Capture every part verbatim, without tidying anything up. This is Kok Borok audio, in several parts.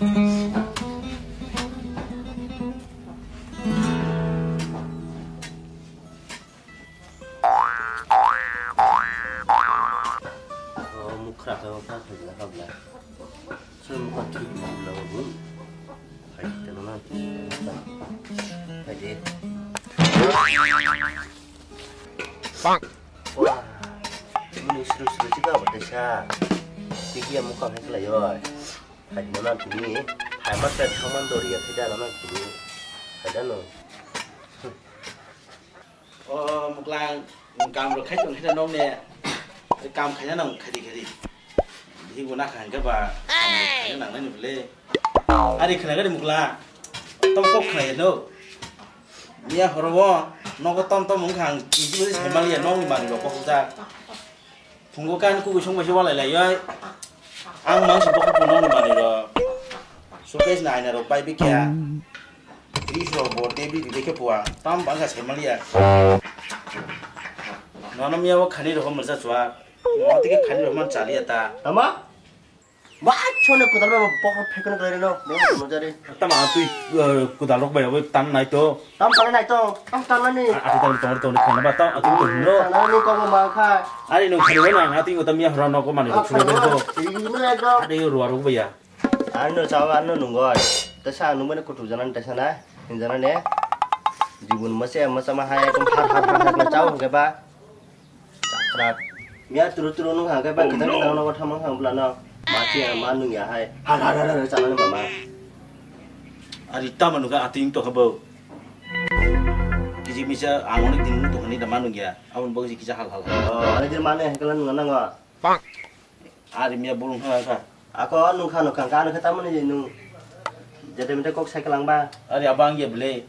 Oh, mukha khe, mukha khe, mukha khe. Sir, mukha khe, mukha khe. Hai, tengno na. Hai de. Bang. Wah. Ini seru-seru juga, betul sih. Tiki yang mukha khe kelai, oi. Hai, mana tini? Hai, mas kan kaman dori ya, tidak lama tini. Ada no. O muklang, kam rok khai tong khe nong ne. Kam khaina nang khadi khadi. Hi guna khan khe ba. Khaina nang nani bole. Ari khna gari muklang. Tom kok khna no. Miya horo wo nogo tom tom wng kha ang tiji bwsai sai maliya nong ni manwi rok kok jak. Phungo kan kubui song bai se walai lai oi. Ang mang se bokol phungo nong ni manwi rok. Showcase na aina rok pai bikya. Fridge rok bo T V ri bikya pua. Tam bang kha sai maliya. Nono miya wo khani rok masa chua. Mo tike khani rok man chaliya ta. Tama? Ba, chone kudal ba bokol phekno kare no. Mo mo jare. Tama twi, eh, kudal rok bai bai tan nai to. Tam tan nai to. Tam tan nani. A, ati tan ton ton khana ba ta ati to no. Tan nani ko ma kha. Ari no khani na ati ko tam ya hra no ko mani ko phungo ko. Ini ekdom. Ade yo ruwa rok baya. Ano chawa ano nungoi. Tesa nungmane kutu janan tesa na. Hinjana ne. Jibun mase masa ma hai ekdom har har har har chawa ke ba. Chakrak. Mia turu turu nung ha khe ba kisa kisa nung thang mang thang bla no. Ma chi ma nung ya hai. Har har har har chala ni mama. Ari tama nung kha ating to kha bo. Kisi misa ang onek din nung to khani da ma nung ya. Abon bo kisi kisa hal hal. Oh, ani din mane hai kala nung nang. Ari mia bulung kha kha. Ako nung kha nung kha kha kha tamo ni nung. Jete mete kok sai kalang ba. Ari abang ya bele.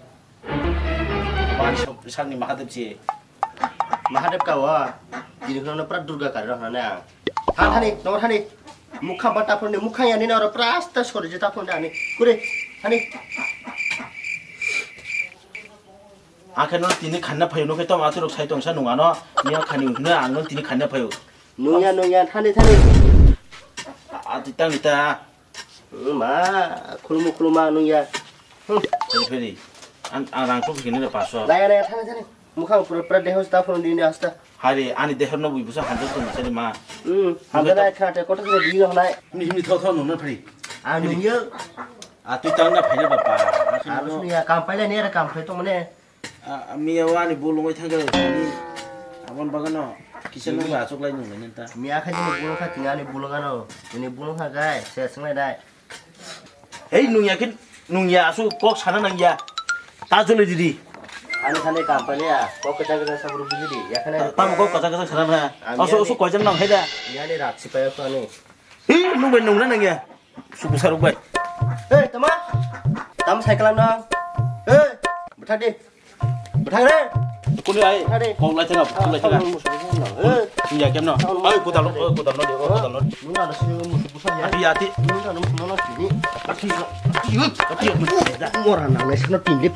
Abang sok sakni Mahadev si. Mahadev ka wa. Tini khno pura Durga kari rok na. Ha thani, no thani. Mukha ba tapon ni mukha ya ni na ro pura asta sori je tapon da ni. Kure, thani. Akhe no tini khanna phayo no khe tong aturok sai tong sa nung ano. Ni khani hune ang no tini khanna phayo. Nungya, nungya, thani, thani. Ati tang ita. Hmm, ma, khulumu, khulumu, nungya. Hmm. Pheri, pheri. An, an rang tuk hini le paso. Laya, laya, thani, thani. Mukhang pura, pura deho sta phone dini asta. Hari, ani deho no bui busa hanjo tu masa ma. Hmm, hanjo na khate koto se dini honai. Hini, hini, tho, tho, nungna pheri. Ah, nungya. Ati tang na phai na bapa. Harus nungya, kam pai le ni, kam pai to mane. A, a, miya o ani bulung oi thangkhe ani abon bagano kisa nung ba achuk lai nung lai nang ta. Miya khe nini bulung kha tini ani bulung ano. Nini bulung kha gai, se swng lai dai. Hei nung ya khe, nung ya asu kok sana nang ya. Ta jole didi. Ani khane kam pale ya, kok kacha kacha sabur bujidi. Ya khane. Ta, tamo kok kacha kacha sana na. Ami asu, ani asu koi jang nang hai da. Miya ni rak sipai ko ani. Hei, nung bai nung na nang ya. Suku saruk bai. Hei, tama. Tam cycle ano. Hei, bwthak di. Bwthak re. Kuni ai. Bwthak di. Kok lai thang, kok lai thang. Hei. Sing ya kem no. Ai, kudal no, kudal no, kudal no. Nung ano sini musuh besar ya. Ati, ati. Nung ano musuh nono sini. Ati, ati, ati. Mora nang nai sana tindip.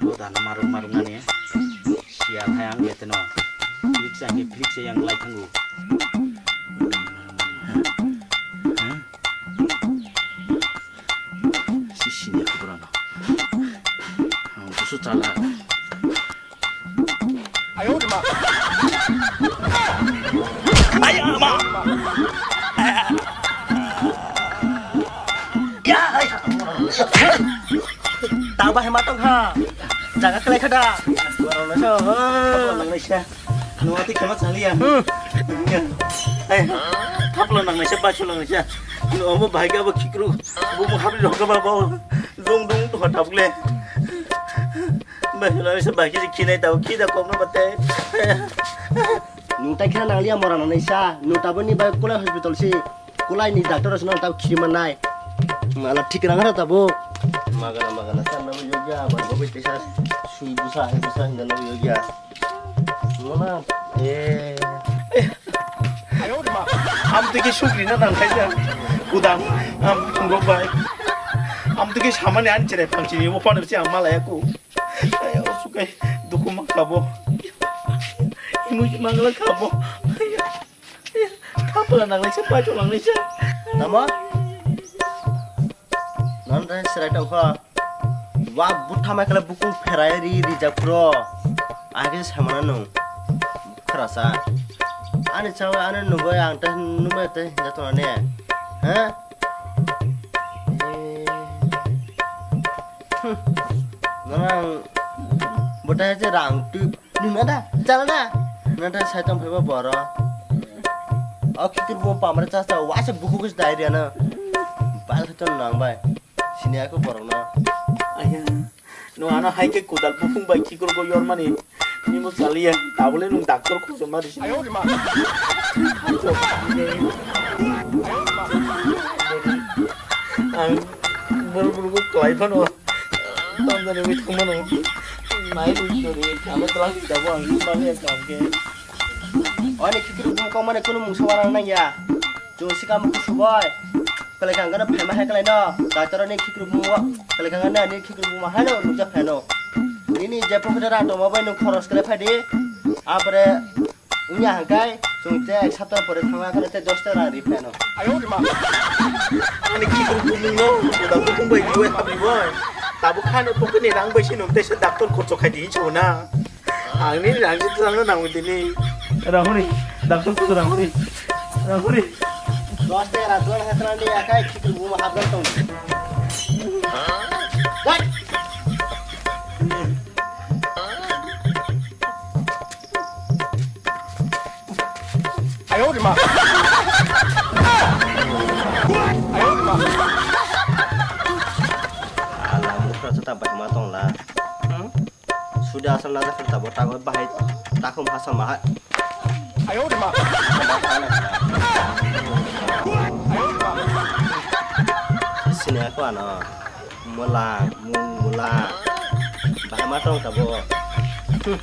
Bo dana marung marung nani. Siya hai ang beteno. Flick sa ang flick sa yang lai thangu. Si sinya kuburan. Ang kusu chala. Ayo ma. Ya, ai. Tang bahai ma tong kha. Jaga khlai kha da. Borok no so. Nang naisa. Nung ati kama chaliya. Hmm. Ai. Thapla nang naisa, basu nang naisa. Nung omo bahai ga bo khikru. Bo mo habri rok ba bo. Dung dung to thap le. Basu nang naisa, bahai kisi khinai ta, khida kok no bate. Nwng tai khna nangliya mora nangnai sa. Nwng tabukni bai kulai hospital si. Kulai ni doctor rok swnam tabuk khiri mannai. Mala thik rang hara tabuk. Magana magana sa nabo yogya. Bar bo bai tesa sui busa hai busa hinda nabo yogya. Mona. Eh. Amtwi khe sukri na nang khaisa. Udang. Am thungok bai. Amtwi khe samani ani cherai phamchini. Bo phone se ang malaya ko. Ayo, sukai dukhu ma khabo. Imu mangla khabo. Thapla nanglaisa, paito nanglaisa. Tamo? Non re serai tong kho. Wa butha mai kala bukung pherai ri ri jak pro. Age samana nung. Kharasa. Ani chawa ani nungoi ang ta nungoi te jato ne. Ha? Eh. Hmm. Nang butha je rang tu. Nuna da, chala da. Nata sai tong phaiba boro. O khitir bo pamre cha cha wase buku kus dai riya na. Bal khaton nang bai. Sini aku borok na. Aya. No ano hai ke kudal bufung bai khikur go yor mani. Ni mo chaliya. Tabule nung doctor ko joma risi. Ayo ma. Ang buru buru ko klai phano. Tong jani wi thang mano. Nai wi chori. Amo tlang si dabo ang bang ya kam ke. Ani khitir bung kong mane kunu mungsa warang nang ya. Chung si kam kusu boy. Kalai kang gana phaima hai kalai no. Doctor ni khitir bung wa. Kalai kang gana ni khitir bung ma hai no nukja phai no. Nini je pocket ra to mobile no khoros kalai phai di. Apre unya hangkai chung te ek sapta pore thangna kalai te dos ta ra ri phai no. Ani khitir bung no. Udah bung bai gue habi boy. Tabuk khani pocket ni rang bai si nung te se doctor khorcho khai di chuna. Ang ni rang si tlang no nang dini. Rahuri, doctor ko rahuri. Rahuri. Dos taka ra dua hatra ni akai khitir bung ma habra tong. Dai. Ayo di ma. Ayo di ma. Ala mukra chata bai ma tong la. Hmm? Sudah asal nada kerja buat takut bahai takum hasam bahai. Ayo di ma. Sini aku ano. Mula, mung mula. Bahai ma tong tabo. Hmm.